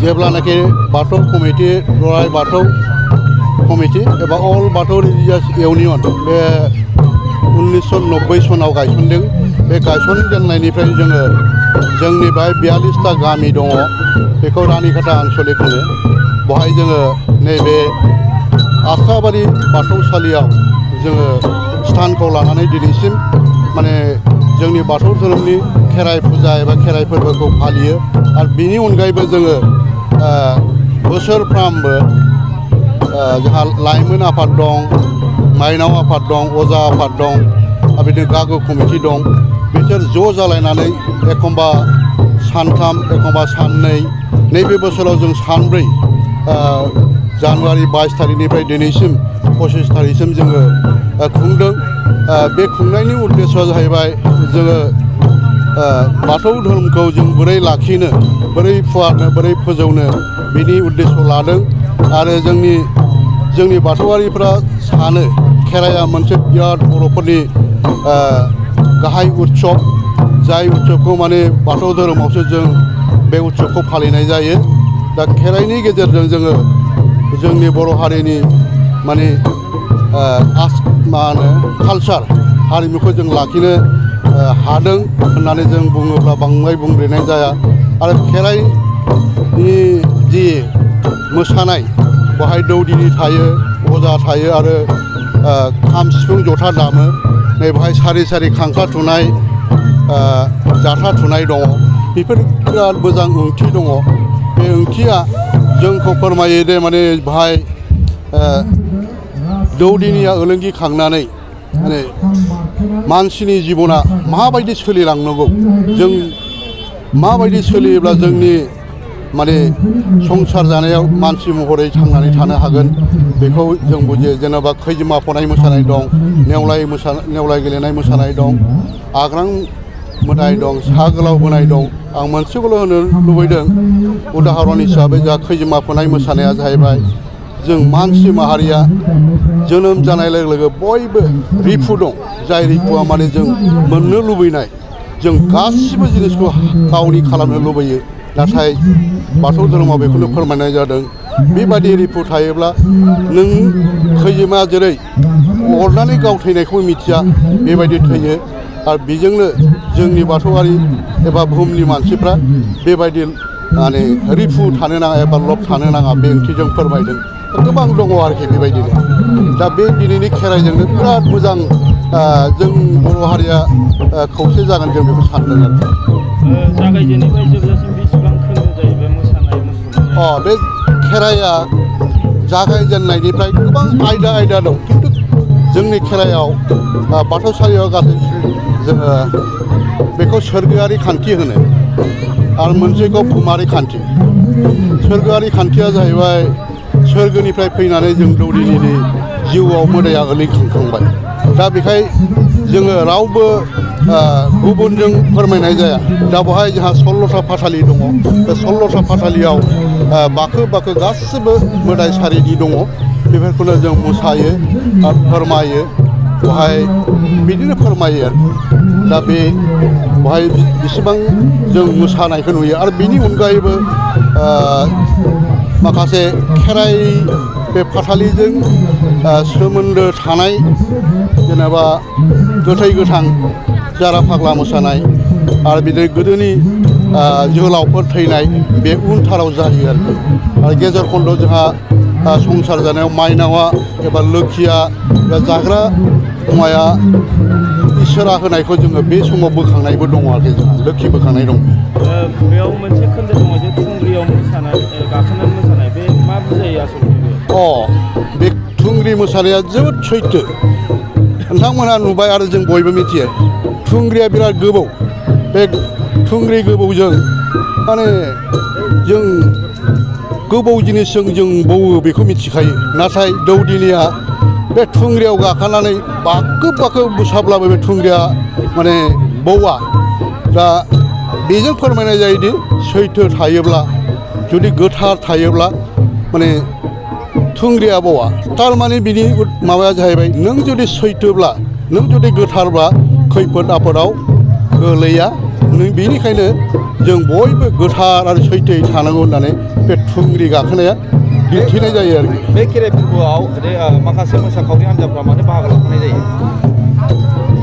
जेब्लानाखि बाथौ कमिटि दुलाराय बाथौ कमिटि एबा अल बाथौ रिलिजियास इउनियन बे 1990 सनाव गायसनदों। बे गायसनजेननायनिफ्राय जोङो जोंनि बेहाय 42टा गामि दङ, बेखौ रानिखाता आन्सलिक होनो। बेवहाय जोङो नैबे आसाबारि बाथौसालियाव जोङो स्थानखौ लानानै दिनैसिम माने जोंनि बाथौ धोरोमनि खेराइ फुजा एबा खेराइ फोरबोखौ फालियो। आरो बिनि अनगायैबो जोङो बोसोरफ्रामबो जोंहा लाइमोन आफाद दं, माइनाव आफाद दं, अजा आफाद दं, आरो बिदिनो गागो कमिटि दं। बिसोर ज' जालायनानै एखमबा सानथाम एखमबा साननै, नैबे बोसोराव जों सानब्रै जानुवारि 22 तारिखनिफ्राय दिनैसिम 25 तारिखसिम जोङो खुंदों। बे खुंनायनि उद्देस्यआ जाहैबाय जोङो बाथौ धोरोमखौ जों बोरै लाखिनो, बोरै फुवारनो, बोरै फोजौनो बिनि उद्देस्य लादों। आरो जोंनि बाथौआरिफ्रा सानो खेराइया मोनसे बिराद बर'फोरनि गाहाय उत्सब, जाय उत्सबखौ माने बाथौ धोरोमावसो जों बे उत्सबखौ फालिनाय जायो। दा खेराइनि गेजेरजों जोङो जोंनि बर' हारिनि माने मा होनो कालचार हारिमुखौ जों लाखिनो हादों होननानै जों बुङोब्ला बांद्राय बुंद्रायनाय जाया। आरो खेराइनि जि मोसानाय बेवहाय दौदिनि थायो, अजा थायो आरो खाम सिफुं जथा दामो। नै बेवहाय सारि सारि खांखा थुनाय, जाथा थुनाय दङ। बेफोर बिराद मोजां ओंथि दङ। बे ओंथिया जोंखौ फोरमायो दे माने बेवहाय दौदिनिया ओलोंगि खांनानै माने मानसिनि जिबना माबायदि सोलिलांनांगौ, जों माबायदि सोलियोब्ला जोंनि माने संसार जानायाव मानसि महरै थांनानै थानो हागोन बेखौ जों बुजियो। जेनेबा खैजिमा फनाय मोसानाय दं, नेवलाय गेलेनाय मोसानाय दं, आग्रां मोदाय दं, सा गोलाव बोनाय दं। आं मोनसेखौल' होनो लुबैदों उदाहरन हिसाबै जा खैजिमा फनाय मोसानाया जाहैबाय जों मानसि माहारिया जोनोम जानाय लोगो लोगो बयबो रिफु दं, जाय रिफुआ माने जों मोननो लुबैनाय, जों गासिबो जिनिसखौ गावनि खालामनो लुबैयो। नाथाय बाथौ धोरोमाव बेखौनो फोरमायनाय जादों बेबादि रिफु थायोब्ला नों खैजिमा जेरै अरनानै गाव थैनायखौ मिथिया बेबायदि थैयो। आरो बेजोंनो जोंनि बाथौआरि एबा बुहुमनि मानसिफ्रा बेबायदि माने रिफु थानो नाङा एबा लब थानो नाङा, बे ओंथिजों फोरमायदों। गोबां दङ आरोखि बेबायदिनो। दा बे दिनैनि खेराइजोंनो बिराद मोजां जों बर' हारिया खौसे जागोन, जों बेखौ सानदों आरो। जागायजेननायनिफ्राय जोबजासिम बेसेबां खोन्दो जायो बे मोसानाय मुसुरनाय? बे खेराइया जागायजेननायनिफ्राय गोबां आयदा दं, खिन्थु जोंनि खेराइयाव बाथौसालियाव गासै जोङो बेखौ सोरगोआरि खान्थि होनो आरो मोनसेखौ भुमारि खान्थि। सोरगोआरि खान्थिया जाहैबाय सोरगोनिफ्राय फैनानै जों दौदिनिनि जिउआव मोदाया गोलैखांबाय। दा बेखाय जोङो रावबो गुबुनजों फोरमायनाय जाया। दा बेवहाय जोंहा 16था फाथालि दङ। बे 16था फाथालियाव बाखो गासिबो मोदाय सारिनि दङ। बेफोरखौनो जों मोसायो आरो फोरमायो, बेवहाय बिदिनो फोरमायो आरो। दा बेवहाय बेसेबां जों मोसानायखौ नुयो। आरो बेनि अनगायैबो माखासे खेराइ बे फाथालिजों सोमोन्दो थानाय जेनेबा गोथै गोथां जारा फाग्ला मोसानाय आरो बिदिनो गोदोनि जोहोलावफोर थैनाय बे उनथाराव जायो आरोखि। आरो गेजेर खन्द'आव जोंहा संसार जानायाव माइनावा एबा लोखिया जाग्रा मुवाया इसोरा होनायखौ जोङो बे समाव बोखांनायबो दङ आरोखि। जोंहा लोखि बोखांनाय दं। बेयाव मोनसे खोन्दो दङ जे थुंग्रियाव मोसानाय, गाखोनानै मोसानाय, बे मा बुजायो आसलथे? बे थुंग्रि मोसानाया जोबोद सैथो। नोंथांमोनहा नुबाय आरो जों बयबो मिथियो थुंग्रिया बिराद गोबौ। बे थुंग्रि गोबौजों माने जों गोबौ जिनिसजों जों बौवो बेखौ मिथिखायो। नाथाय दौदिनिया बे थुंग्रियाव गाखोनानै बाखो बुसाब्लाबो बे थुंग्रिया माने बौवा। दा बेजों फोरमायनाय जायोदि सैथो थायोब्ला, जुदि गोथार थायोब्ला माने थुंग्रिया बौवा। थारमाने बिनि माबाया जाहैबाय नों जुदि सैथोब्ला, नों जुदि गोथारब्ला खैफोद आफोदाव गोलैया बेनिखायनो जों बयबो गोथार आरो सैथोयै थानांगौ होननानै बे थुंग्रि गाखोनाया दिन्थिनाय जायो आरोखि। बे खेराइ फोरबोआव माखासे मोसाखावरि हान्जाफ्रा मानो बाहागो लाफानाय जायो?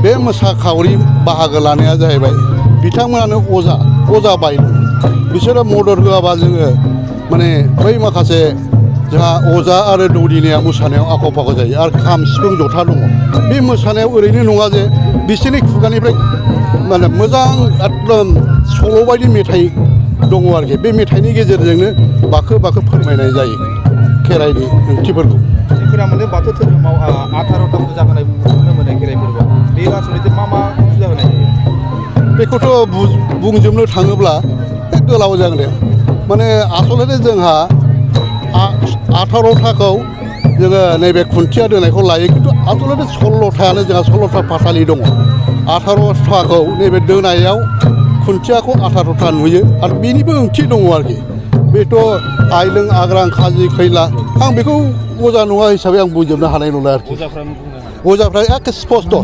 बे मोसाखावरि बाहागो लानाया जाहैबाय बिथांमोनानो अजा बायदों। बिसोरो मदद होआबा जोङो माने बै माखासे जोंहा अजा आरो दौदिनिया मोसानायाव आख' फाख' जायो आरो खाम सिफुं जथा दङ। बे मोसानायाव ओरैनो नङा जे बिसोरनि खुगानिफ्राय माने मोजां एकदम सल' बायदि मेथाइ दङ आरोखि। बे मेथाइनि गेजेरजोंनो बाखो बाखो फोरमायनाय जायो खेराइनि ओंथिफोरखौ। जों खोनानो मोनदों बाथौ धोरोमाव 18ता फुजा होनाय नुनो मोनो खेराइ फोरबोआव। बे आसलथे मा फुजा होनाय जायो? बेखौथ' बुंजोबनो थाङोब्ला गोलाव जागोन दे। माने आसलथे जोंहा 18थाखौ जोङो नैबे खुन्थिया दोनायखौ लायो, खिन्थु आसलथे 16थायानो जोंहा 16था फाथालि दङ। 18थाखौ नैबे दोनायाव खुन्थियाखौ 18था नुयो आरो बेनिबो ओंथि दङ आरोखि। बेथ' आइलों आग्रां खाजि खैला आं बेखौ अजा नङा हिसाबै आं बुंजोबनो हानाय नंला आरोखि। अजाफ्रा एखे स्पस्ट'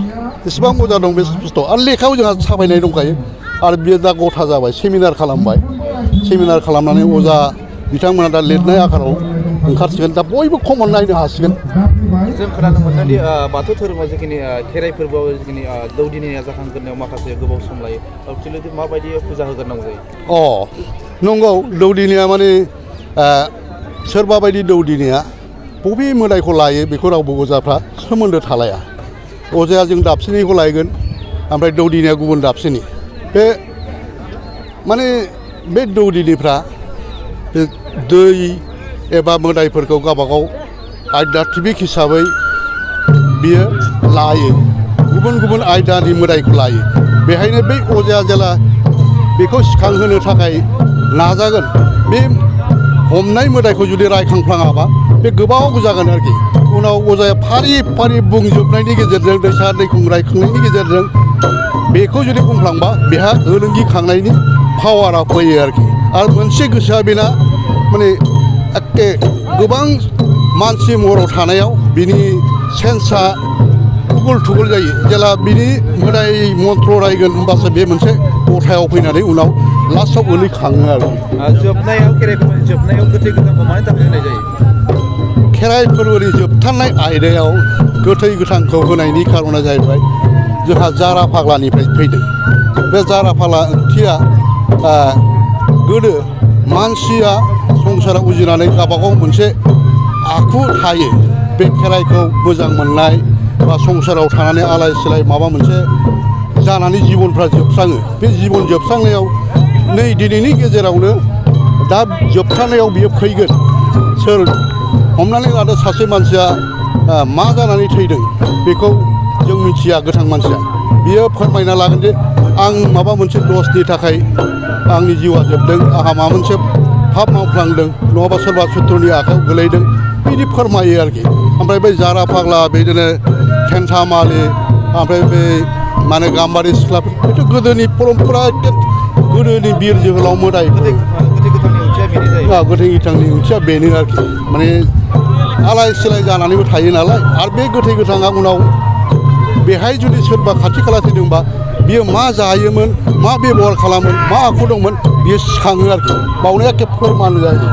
जेसेबां अजा दं बे स्पस्ट' आरो लेखायाव जोंहा साफायनाय दंखायो आरो बियो दा गथा जाबाय। सेमिनार खालामबाय, सेमिनार खालामनानै अजा बिथांमोना दा लिरनाय आखाराव ओंखारसिगोन। दा बयबो कमन नायनो हासिगोन। जों खोनानो मोनदोंदि बाथौ धोरोमाव जिखिनि खेराइ फोरबोआव जिखिनि दौदिनिया जाखांग्रोनायाव माखासे गोबाव सम लायो, एक्सुवेलि माबायदि फुजा होग्रोनांगौ जायो? नंगौ, दौदिनिया माने सोरबा बायदि दौदिनिया बबे मोदायखौ लायो बेखौ रावबो अजाफ्रा सोमोन्दो थालाया। अजाया जों दाबसेनिखौ लायगोन, ओमफ्राय दौदिनिया गुबुन दाबसेनि। बे माने बे दौदिनिफ्रा दै एबा मोदायफोरखौ गावबागाव आध्यात्मिक हिसाबै बियो लायो, गुबुन गुबुन आयदानि मोदायखौ लायो। बेहायनो बै अजाया जेला बेखौ सिखांहोनो थाखाय नाजागोन, बे हमनाय मोदायखौ जुदि रायखांफ्लाङाबा बे गोबाव जागोन आरोखि। उनाव अजाया फारि फारि बुंजोबनायनि गेजेरजों दैसा दैखं रायखांनायनि गेजेरजों बेखौ जुदि बुंफ्लांबा बेहा ओलोंगि खांनायनि पावारा फैयो आरोखि। आरो मोनसे गोसोआ बेना माने एखे गोबां मानसि महराव थानायाव बिनि सेन्सआ थुगुल थुगुल जायो। जेला बिनि मोदाय मन्त्र रायगोन होमबासो बे मोनसे गथायाव फैनानै उनाव लास्टआव गोलैखाङो आरो। जोबनायाव खेराइ फोरबोनि जोबनायाव गोथै गोथांखौ मानि थाखाय होनाय जायो? खेराइ फोरबोनि जोबथारनाय आयदायाव गोथै गोथांखौ होनायनि खारना जाहैबाय जोंहा जारा फाग्लानिफ्राय फैदों। बे जारा फाग्ला ओंथिया गोदो मानसिया संसाराव उजिनानै गावबागाव मोनसे आखु थायो। बे खेराइखौ मोजां मोननाय बा संसाराव थानानै आलाय सिलाय माबा मोनसे जानानै जिबनफ्रा जोबस्राङो। बे जिबन जोबस्रांनायाव नै दिनैनि गेजेरावनो दा जोबथारनायाव बियो फैगोन। सोर हमनानै लादो सासे मानसिया मा जानानै थैदों बेखौ जों मिथिया, गोथां मानसिया। बियो फोरमायना लागोन जे आं माबा मोनसे दसनि थाखाय आंनि जिउआ जोबदों, आंहा माबा मोनसे पाप मावफ्लांदों, नङाबा सोरबा सुथुरनि आखायाव गोलैदों, बिदि फोरमायो आरोखि। ओमफ्राय बै जारा फाग्ला, बिदिनो थेन्थामालि, ओमफ्राय बै माने गाम्बारि सिख्लाफोर, बेथ' गोदोनि परम्परा, गोदोनि बिर जोहोलाव मोदाय। गोथै गोथांनि ओंथिया बेनो जायो। गोथै गोथांनि ओंथिया बेनो आरोखि। माने आलाय सिलाय जानानैबो थायो नालाय। आरो बे गोथै गोथाङा उनाव बेहाय जुदि सोरबा खाथि खाला थैदोंबा बियो मा जायोमोन, मा बेबहार खालामोन, मा आखु दंमोन, बियो सिखाङो आरोखि। बावनो एखे फोरमान जायो।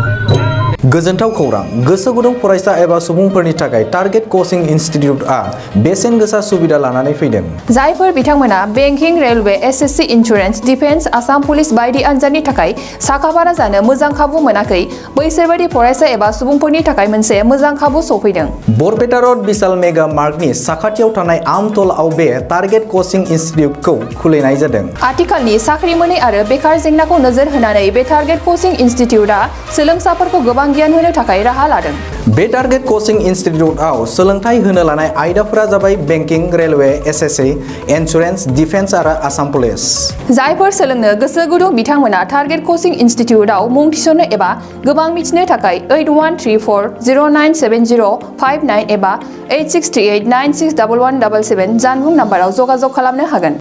गोजोनथाव खौरां! गोसो गुदुं फरायसा एबा सुबुंफोरनि थाखाय टारगेट कचिं इनस्टिट्यूटआ बेसेन गोसा सुबिदा लानानै फैदों। जायफोर बिथांमोना banking, railway, SSC, insurance, defence, Assam police बायदि आनजादनि थाखाय साखाफारा जानो मोजां खाबु मोनाखै, बैसोरबायदि फरायसा एबा सुबुंफोरनि थाखाय मोनसे मोजां खाबु सफैदों। बरपेटा रड बिशाल मेगा मार्टनि साखाथियाव थानाय आमतलाव बे टारगेट कचिं इनस्टिट्यूटखौ खुलिनाय जादों। आथिखालनि साख्रि मोनै आरो बेकार जेंनाखौ नोजोर होनानै बे टारगेट कचिं इनस्टिट्यूटआ सोलोंसाफोरखौ गोबां गियान होनो थाखाय राहा लादों। बे टारगेट कचिं इनस्टिट्यूटआव सोलोंथाइ होनो लानाय आयदाफोरा जाबाय banking, railway, SSC, insurance, defence आरो आसाम पुलिस। जायफोर सोलोंनो गोसो गुदुं बिथांमोना टारगेट कचिं इनस्टिट्यूटआव मुं थिसननो एबा गोबां मिथिनो थाखाय 8134097059 एबा 8638961177 जानबुं नाम्बाराव जगाजग खालामनो हागोन।